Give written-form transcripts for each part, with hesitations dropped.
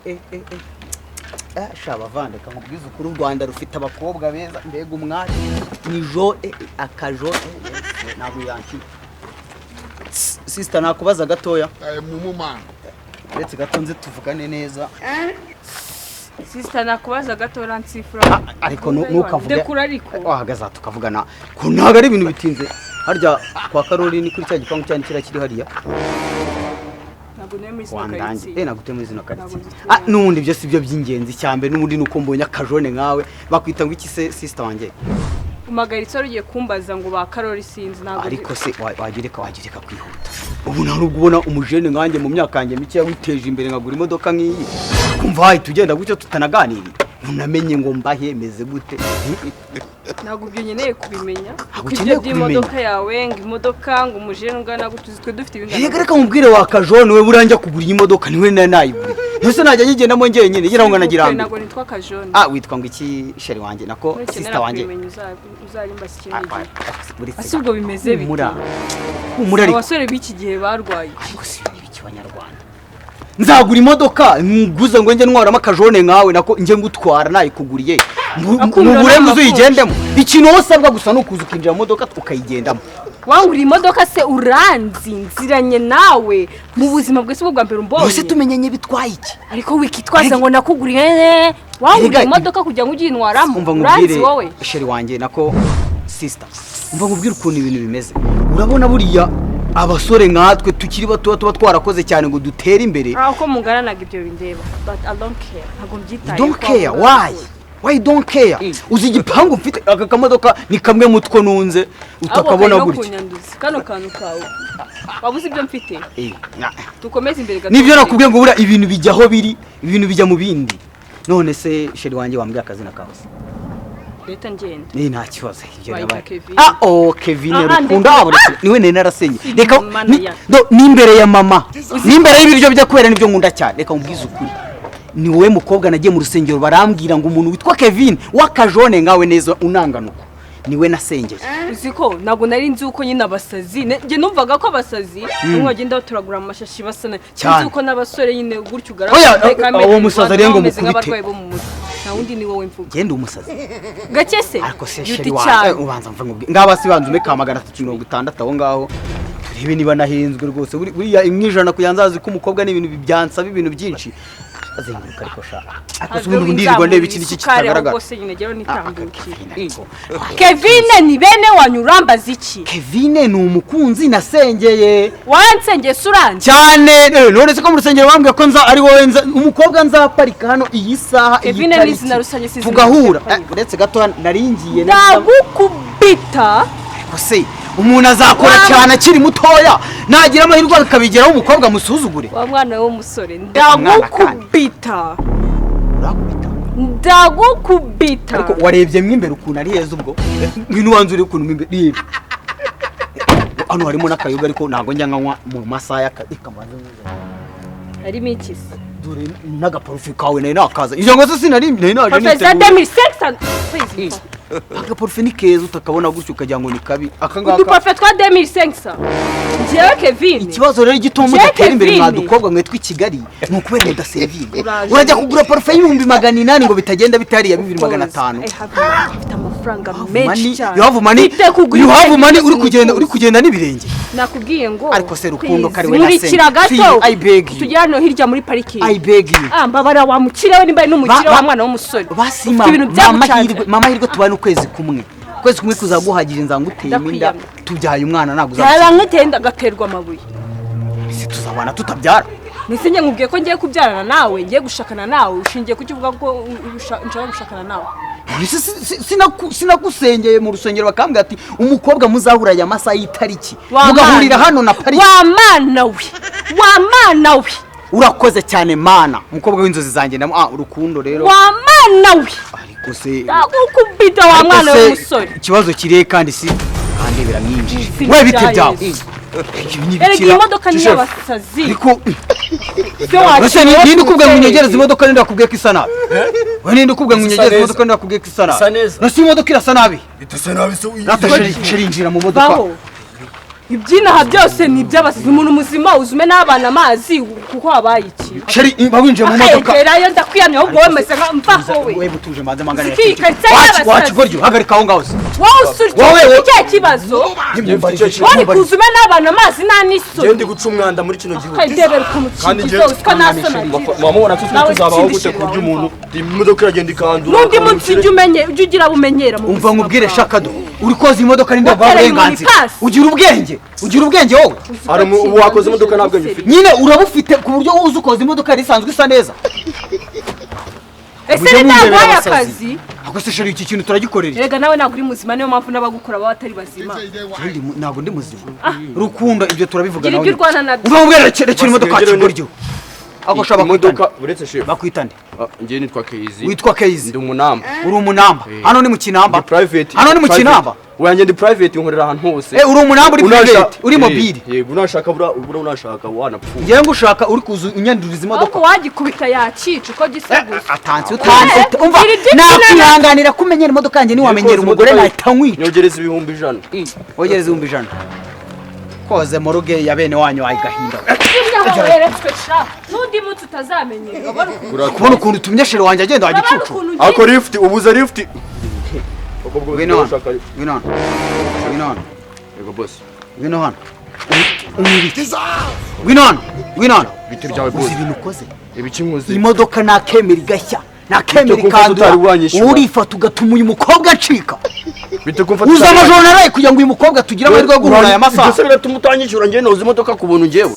Eh, eh, eh. Ah, sha bavande, nkubwize ukuri, u Rwanda rufite abakobwa beza. Mbega umwari ni jo, akajo, ntabwo yankina. Sister, nakubaza gatoya? Mumu man. Uretse gato nze tuvugane neza. Sister, nakubaza gato, uransifura. Ah, ariko ntukavuge. Ndekura ariko. Wahagaze aha tukavugana, ko ntabwo ari ibintu bitinze. Harya kwa Karori ni kuri cya gipangu cyane kiriya kiri hariya? Ntabwo nari muri zino Wandange. karitsiye. Ntabwo utuye muri zino karitsiye? Ntabwo nzituye. Ah, n'ubundi ibyo si byo by'ingenzi. Icya mbere n'ubundi ni uko mbonye akajone nkawe. Bakwita ngo iki se, sister wanjye? Umagaritse wari ugiye kumbaza ngo ba Karori, sinzi, ntabwo. Ariko se wagira reka kwihuta. Ubu nta nubwo ubona umujene nkanjye mu myaka yanjye mikeya witeje imbere nkagura imodoka nk'iyi, kumva wahita ugenda gutyo tutanaganiriye, ntunamenye ngo mbahe meze gute? Ntabwo ibyo nkeneye kubimenya. Ntabwo Kuko ibyo ukeneye kubimenya. by'imodoka yawe, ngo imodoka, ngo umujene ungana gutya, uzi twe dufite ibingana. Reka, reka nkubwire wa kajone we, buranjya kugura iyi modoka niwe nari nayiguriye. Ntuse najya nyigendamo njyenyine ngira ngo nagira mbere? Ntabwo nitwa kajone. Ah, witwa ngo iki, chérie wanjye, nako Nukenera sister wanjye? kubimenya uzarimbaza ikindi Ah, gihe. ah, uretse Ese ubwo bimeze bite? Humura, humura ariko. Abasore b'iki gihe barwaye. Ariko si ibintu biki Banyarwanda? Nzagura imodoka nguze ngo njye ntwaramo akajone nkawe, nako njye ngutwara nayikuguriye. Akunda Mugure ngo n'amakunja. uyigendemo. Ikintu wowe usabwa gusa ni ukuza ukinjira mu modoka ukayigendamo. Wanguriye imodoka se uranzi? Nziranye nawe mu buzima bwese bwo bwa mbere umbonye? Ubuse tumenyanye bitwaye iki? Ariko wikitwaza ngo nakuguriye, wanguriye Erega- imodoka kugira ngo ujye uyintwaramo. Umva Uranzi nkubwire, wowe. Chérie wanjye, nako sister, umva nkubwire ukuntu ibintu bimeze. Urabona buriya abasore nkatwe tukiri bato tuba twarakoze cyane ngo dutere imbere. Ah, uko mungananaga ibyo bindeba, but I don't care, ntabwo mbyitaye. Don't care why? Why don't care? Uzi igipangu mfite? Aka kamodoka ni kamwe mu two nunze, utakabona no gutya. Kunyanduza kano kantu kawe, wabuze ibyo mfite. Eh, Dukomeze imbere gato. Nibyo nakubwiye ngo buriya ibintu bijya aho biri, ibintu bijya mu bindi. None se chérie wanjye, wambwiye akazina kawe se? Leta ngenda. Ni nta kibazo ibyo. Bayita Nabaye. Kevin. Ah, oh, Kevin. Ah, Rukunda. ndetse- Ah, uretse niwe nari narasenye. Reka Mana ni- no, n'imbere ya mama, n'imbere y'ibiryo byo, kubera nibyo nkunda cyane. Reka nkubwize ukuri, ni wowe mukobwa nagiye mu rusengero barambwira ngo umuntu witwa Kevin w'akajone nkawe neza unanganuka niwe nasengeye. Uzi ko ntabwo nari nzi uko nyine abasazi, njye numvaga ko abasazi bamwe bagenda batoragura amashashi basa na Cyane. Nzi uko n'abasore nyine gutyo Oya, ugaragara kamere uwo musazi rero ngo bameze mukubite. nk'abarwayi bo mu mutwe. Nta wundi, ni wowe mvuga. Genda umusazi. Gake se? Ariko se Yuti chérie wawe, cyane. Ubanza mva nkubwire, ngaba si banza umpe ka 360 aho ngaho, turebe niba nahenzwe rwose. Buriya imwe ijana kugira nzazi ko umukobwa ni ibintu byansaba ibintu byinshi azenguruka. Ariko sha, ariko se ubundi ndirirwa ndeba iki n'iki kitagaragara? Rwose nyine gero Ah, ah, nitambukire. Kevin, ariko Kevin ni bene wanyu, urambaza iki? Kevin ni umukunzi nasengeye. Wansengeye se uranzi? Cyane. None se ko mu rusengero bambwiye ko nza ari wowe nza umukobwa nzaparika hano iyi saha, iyi Kevin ni tariki, izina rusange, si izina tugahura. ry'aparika. Uretse gato naringiye. Ndagukubita. Ariko se umuntu azakora cyane akiri mutoya, nagira amahirwe akabigeraho, umukobwa musuzugure? Wa mwana w'umusore, Umwana kandi. ndagukubita. Urakubita? Ndagukubita. Ariko warebye mo imbere ukuntu ari heza? Ubwo ngwino ubanza urebe ukuntu mo imbere. Reba hano harimo n'akayoga, ariko ntabwo njya nkanywa mu masaha y'akazi. Kamanze Harimo iki se? Dore n'agaparufe kawe nari nakaza. Ibyo ngo se sinari nari naje Parufe za niteguye. 2500, please. Agaparufe ni keza, utakabona gutyo ukagira ngo ni kabi aka ngaka. Uduparufe twa 2500, njyewe Kevin? Ikibazo rero gituma Njyewe mudatera imbere Kevin. mwa dukobwa mwe tw'i Kigali ni ukubera mudasevinga. Uraje. Urajya kugura parufe y'800,000 ngo bitagenda bitariya 2500. I have money. Mfite amafaranga menshi Money, cyane. you have money, Mfite kugura you have ibintu money, uri byose kugenda uri nifuza. kugenda n'ibirenge. Nakubwiye ngo Ariko se Rukundo, please, kari we nkurikira nasenye. gato. I beg you. Tujye hano hirya muri parikingi. I beg you. Ah, mbabara wa mukire we, nimba ari n'umukire, wa mwana w'umusore. Basi Ufite ibintu mama byagucanze. hirwe, mama hirwe, tubane ukwezi kumwe. Ukwezi kumwe kuzaguhagije, nzanguteye inda. Ndakwiyamye. Tubyaye umwana, ntabwo Yaba uzaba nkitenda agaterwa amabuye. Ese tuzabana tutabyara? Nese njye nkubwiye ko ngiye kubyarana nawe, ngiye gushakana nawe? Ushingiye kuki uvuga ko nshaka gushakana nawe? Ese sinagusengeye mu rusengero bakambwira ati umukobwa muzahura aya masaha y'itariki, Wa mugahurira mana. hano na pariki? Wa mana we, wa mana we! Urakoze cyane mana, umukobwa w'inzozi zanjye ndamu, ah, Urukundo rero. Wa mana we! Ariko se Ndagukubita wa ariko mwana se w'umusore. Ikibazo kirihe kandi? Si kandi biramwinjije. Izina We, bite rya byawe? Yesu. Ibi ni Erega iyi ibikira. modoka ni Chef, iy'abasazi. Ariko Se wakira ese ninde ukubwiye ngo unyegereze utere. imodoka? Ninde wakubwiye ko isa nabi? We, ninde ukubwiye ngo Isa unyegereze neza. imodoka? Ninde wakubwiye ko isa nabi? Isa neza. Nasi imodoka irasa nabi? Idasa nabi se? Rata chérie, chérie, injira mu modoka. Baho ibyinaha byose ni iby'abasazi. Umuntu muzima uzume n'abana amazi kuko habaye iki? Chéri, ba winjiye mu modoka. Akegerayo ndakwiyamye, ahubwo wowe meze nka mvaho we. Wewe butuje, mbanze manganira. Zikika, y'abasazi. Wakigoryi, hagarika aho ngaho se. Wowe usurya. Wowe. Ikihe kibazo? Wari kuzume n'abantu amazi nta Njyewe n'isoni. Ndi guca umwanda muri kino gihugu. Ukayidebera ukuntu Kandi ukigize, uswa nta soni agira. Wamubona twe Nawe tuzabaho ikindi gute ku buryo shira. Umuntu imodoka iragenda ikandura? N'undi munsi ujya umenye, ujya ugira abo umenyera mu Umva buzima nkubwire, bwawe. shakado uri koza imodoka n'inda bwa Watereye burenganzira. umuntu ipasi. Ugira ubwenge, ugira ubwenge wowe. Hari ubu wakoze imodoka nta bwenge ufite. Nyine urabufite ku buryo uzi ukoza imodoka yari isanzwe isa neza. Ese Mujye ni mundebera ntaguhaye abasazi. akazi? Ahubwo se chéri, iki kintu turagikorera iki? Erega nawe ntabwo uri muzima, niyo mpamvu n'abagukora baba batari bazima. Ntabwo ndi muzima, Rukundo, ibyo turabivuga. Gira ibyo urwana nabyo. Umva nkubwire, rekera imodoka. Basigaye Kigoryi, ako shaba. Imodoka uretse shefu. Bakwitande? Njyewe nitwa Keizi. Witwa Keizi? Ndi umunamba. Uri umunamba? Hano ni mu Kinamba. Ndi private. Hano ni mu Kinamba. Wanjye ndi private, nkorera ahantu hose. Eh, uri umunamba, uri private, uri mobile. Yego, unashaka bura unashaka wanapfuye. Ngewe ngushaka uri kuza unyanduriza imodoka. Ahubwo wagikubita yakica uko gisa gusa. Atanze utanze. Umva, Iri by'ikina. nakwihanganira kumenyera imodoka yanjye, niwamenyera umugore nahita nkwica. Nyogereza 100,000. Wogereza 100,000 koze mu ruge ya bene wanyu wayigahinda. Aho weretswe sha, n'undi munsi utazamenyera. Urabona ukuntu Kubona ukuntu utumye chéri wanjye agenda, urabona wagicucu. ukuntu ugiye. Ako lift, ubuze lift. Ngwino hano, ngwino hano, ngwino hano. Yego boss. Ngwino hano, umwibiki, ngwino hano, ngwino hano. Ibiti byawe boss. Uzi ibintu ukoze? Ibiki nkoze? Imodoka nakemera igashya, nakemera Bite kumfata ikandura. utari wanyishyura? Urifata ugatuma uyu mukobwa acika. Bite kumfata? Uzi amajoro naraye kugira ngo uyu mukobwa tugire amahirwe yo guhura aya masaha? Ibyo se biratuma utanyishyura? Njyewe noza imodoka ku buntu njyewe.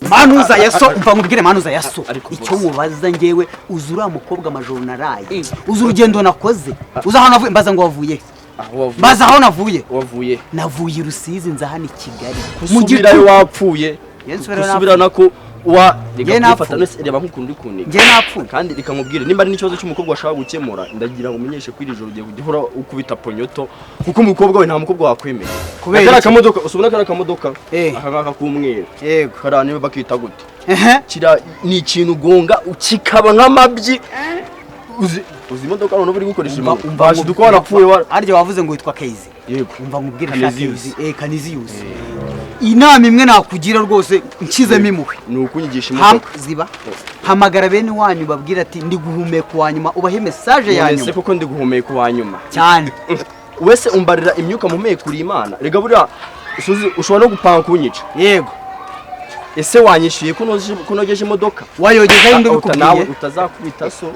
Manuza ya so, umva nkubwire, manuza ya so. Ariko Icyo boss. mubaza njyewe, uzi uriya mukobwa amajoro naraye, uzi urugendo nakoze, uzi aho navuye? Mbaza ngo wavuye? Aho wavuye? Mbaza aho navuye. Wavuye? Navuye i Rusizi, nza hano i Kigali mu Gusubirayo gicuku. wapfuye. Njye nsubirayo? Gusubira nako wa Njye reka napfuye. kwifata nese, reba nk'ukuntu uri kuniga. Njye napfuye. Kandi reka nkubwire, nimba ari n'ikibazo cy'umukobwa washaka gukemura, ndagira ngo umenyeshe ko iri joro ugiye kujya uhora ukubita ponyoto, kuko umukobwa we nta mukobwa wakwemera. Kubera Kariya iki? kamodoka usubona, kariya kamodoka, Eh. aka ngaka k'umweru, Yego. kariya niba bakita gute, Ehe. kiriya ni ikintu ugonga kikaba nk'amabyi. Uzi imodoka noneho uri gukoresha impanuka, Umva. washiduka warapfuye wa Harya wavuze ngo witwa Keizi? Yego. Umva nkubwire. Canisius. Shaka Keizi, eh, Canisius, inama imwe nakugira rwose nshyizemo impuhwe, Ni ukunyigisha imodoka. Ziba hamagara bene wanyu, babwira ati ndi guhumeka uwa nyuma, ubahe message ya None se nyuma. koko ndi guhumeka uwa nyuma? Cyane. Wese umbarira imyuka mpumeka uri Imana. Rega buriya usuzi ushobora no gupanga kunyica. Yego. Ese wanyishyuye ko nogeje imodoka? Wayogezaho indi? Nawe Ubikubwiye. utazakubita so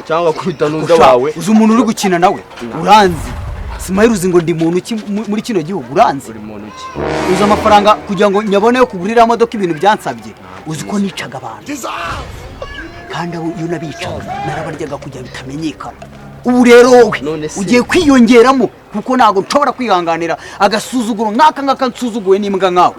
cyangwa kubita nuza Usha, wawe. uzi umuntu uri gukina nawe? Uranzi Simayiri? Uzi ngo ndi muntu ki muri kino gihugu? Uranzi? Uri muntu ki? Uzi amafaranga kugira ngo nyabone yo kugurira imodoka ibintu byansabye? Uzi ko nicaga abantu, kandi abo iyo nabicaga narabaryaga kugira bitamenyekana. Ubu rero wowe None se- ugiye kwiyongeramo, kuko ntabwo nshobora kwihanganira agasuzuguro nk'aka ngaka nsuzuguwe n'imbwa nkawe.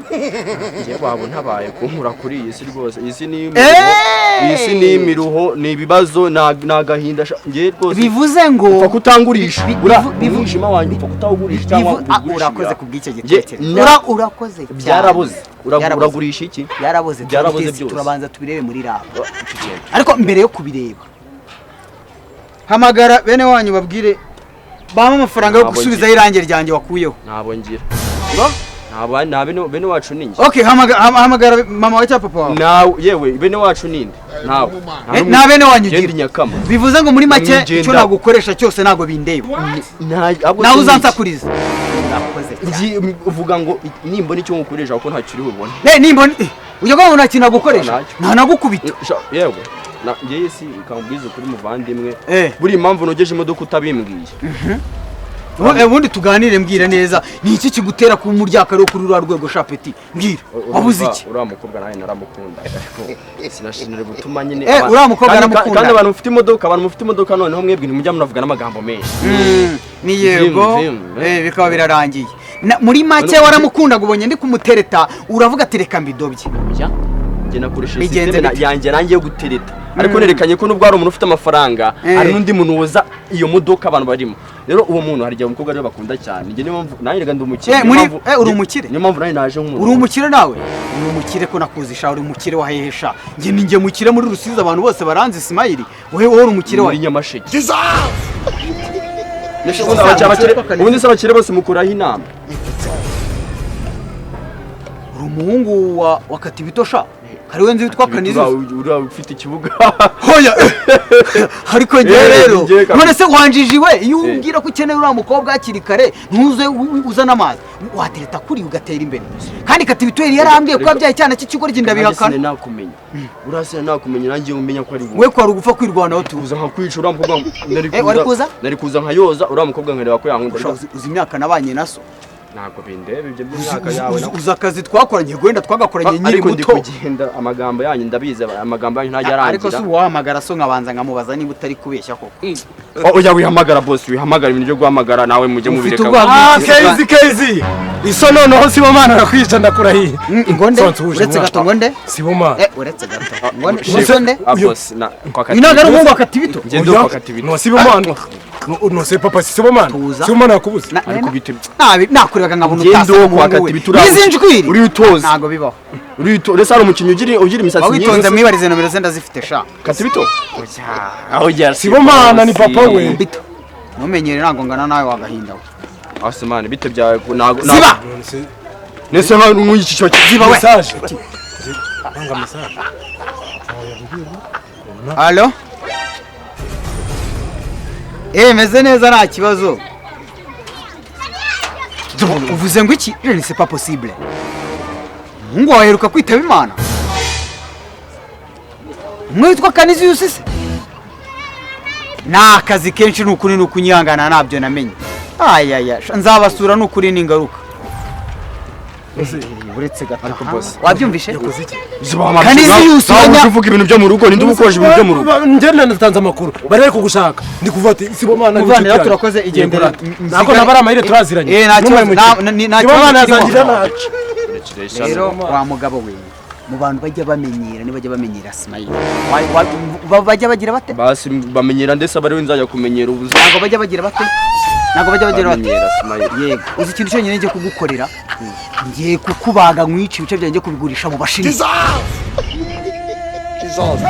Njye waba ntabaye kunkura kuri iyi si rwose. Iyi si ni imiruho. Eh! Iyi si ni imiruho, ni ibibazo, ni agahinda njye rwose Bivuze ngo upfa kutangurisha. Ura umwijima wanjye upfa kutawugurisha cyangwa Ah, urakoze ugurisha. ku bw'icyo Njye gitekerezo. Urakoze cyane. Byarabuze. Byarabuze. Uragurisha iki? Byarabuze. Byarabuze byose. Turabanza tubirebe muri raba, ariko mbere yo kubireba hamagara bene wanyu, babwire bampe amafaranga yo Ntabwo gusubizaho irangi ryanjye wakuyeho. Ntabwo ngira. Ntabwo nta bene wacu ni njye. Okay, hamagara mama wawe cyangwa papa wawe. Nawe yewe, bene wacu ninde? Ntawe. Eh, nta bene wanyu Ngenda ugira. Nyakama. Bivuze ngo muri make Nyamugenda. icyo nagukoresha cyose ntabwo bindeba. Ahubwo Nawe si uzansakuriza, urakoze cyane. Uvuga ngo nimbona icyo nkukoresha, kuko ntacyo uri bubone. Eh, nimbona ujya kuvuga ngo nta kintu nagukoresha. Ntacyo. Ntanagukubita. Yewe njyewe si kamubwiza ukuri muvandimwe, Eh. buriya impamvu nogeje imodoka utabimbwiye. Ubundi tuganire, mbwira neza, ni iki kigutera kuba umuryakari wo kuri ruriya rwego? Shapeti, mbwira, wabuze iki? Uriya mukobwa nawe naramukunda, ariko sinashinira gutuma nyine Eh, uriya mukobwa aramukunda. Kandi abantu mufite imodoka noneho mwebwe ntimujya munavuga n'amagambo menshi. Ni yego. Vim, vim. Eh, bikaba birarangiye. Muri make waramukundaga, ubonye ndi kumutereta uravuga ati reka mbidobye. Oya, njye nakoresheje Bigenze system bite? yanjye nanjye yo gutereta, ariko nerekanye ko nubwo hari umuntu ufite amafaranga, Eh. hari n'undi muntu woza iyo modoka abantu barimo. Rero uwo muntu, hari igihe umukobwa rero bakunda cyane. Njye niyo mpamvu nanjye reka ndi umukire. Eh, Niyo eh, uri umukire? Niyo mpamvu nanjye naje nk'umuntu. Uri umukire nawe? Uri umukire ko nakuzi sha? Uri umukire wahehesha? Njye ni njye mukire muri Rusizi, abantu bose baranzi. Simayiri, wowe uri umukire Muri wa Nyamasheke. Ubundi se abakire bose mukuraho inama? Uri umuhungu wa Katibito sha, kari we nzi witwa Kanizusi. Uriya ufite ikibuga. Hoya, ariko njyewe Eh, rero njyewe kabisa. none se wanjijiwe, iyo umbwira ko ukeneye uriya mukobwa hakiri kare, ntuze uzane amazi watereta kuri ugatera imbere. Kandi Katibito yari yarambwiye ko yabyaye icyana cy'ikigoryi, ndabihakana. Nakumenya, uriya sinakumenya, nanjye umenya ko ari wowe. We kwari ugupfa kwirwanaho tu. Kuza nkakwica uriya mukobwa nari Eh, wari kuza? Nari kuza nkayoza uriya mukobwa, nkareba ko yankunda. Usha, uzi imyaka nabanye na so? Ntabwo bindeba ibyo Uzi- by'imyaka uzi- yawe. Uzi akazi twakoranye? Wenda twagakoranye nkiri Ariko ndi muto. kugenda, amagambo yanyu ndabizi, amagambo yanyu ntajya Ariko si arangira. ubu wahamagara so nkabanza nkamubaza niba utari kubeshya koko? Oh, oya, wihamagara boss, wihamagara. Ibintu byo guhamagara nawe mujye Ufite mubireka. ubwoba. Ah, Kezi, Kezi, iso noneho Sibomana arakwica, ndakurahiye. Ingonde. Nsohotse Uretse gato, ngonde. Sibomana. Eh, uretse gato, ngonde. Shit. Ngonde. Ah, boss, na kwa Uyu ntabwo ari umuhungu wa Katibito. Ngende Oya, kwa Katibito. No Sibomana, no se papa Sibomana. Tuza. Sibomana yakubuze. Ariko bite? Nabi nakurebaga nkabona Ngende utasa uwo kwa n'umuhungu we. Katibito uriya. N'izi njwiri. Uri utoze. Ntabwo bibaho. Uri utoze, hari umukinnyi ugira imisatsi Witonze, myiza. mwibarize nomero ze, ndazifite sha. Katibito, oya. Sibomana ni papa we. Bito, ntumenyere, ntabwo ngana nawe wagahinda we. Asemane, bite byawe? Ntabwo Ziba. None se nese nka nk'iki cyo Ziba we. Message. Nanga message. Allo. Eh, meze neza, nta kibazo. Uvuze ngo iki? Je ne sais pas possible. Umuhungu wawe aheruka kwitaba Imana, umwe witwa Kaniziyusi se? Ni akazi kenshi, ni ukuri, ni ukunyihangana, ntabyo namenye. Ayaya, nzabasura, ni ukuri, ni ingaruka. Uretse gato. Ariko boss. Wabyumvishe? Yakoze iki? Kaniziyusi. Ntabwo uvuga ibintu byo mu rugo, ninde uba ukoje ibintu byo mu rugo? Njye natanze amakuru, bari bari kugushaka, ndi kuvuga ati Sibomana ni Muvandimwe, inshuti yanjye. turakoze, igendere. Ntabwo naba ari amahire, turaziranye. Eh, nta kibazo, nta Sibomana kibazo yazangira kirimo. nabi. Rero wa mugabo we, mu bantu bajya bamenyera, nibajya bamenyera Simayili, bajya bagira bate? Basi bamenyera, ndetse aba ariwe nzajya kumenyera ubuzima. Ntabwo bajya bagira bate? Ntabwo bajya bagira bate? Bamenyera Simayili. Yego, uzi ikintu cyonyine ngiye kugukorera? Ngiye kukubaga nkwica ibice byanjye, kubigurisha mu Bashinwa. Jesus!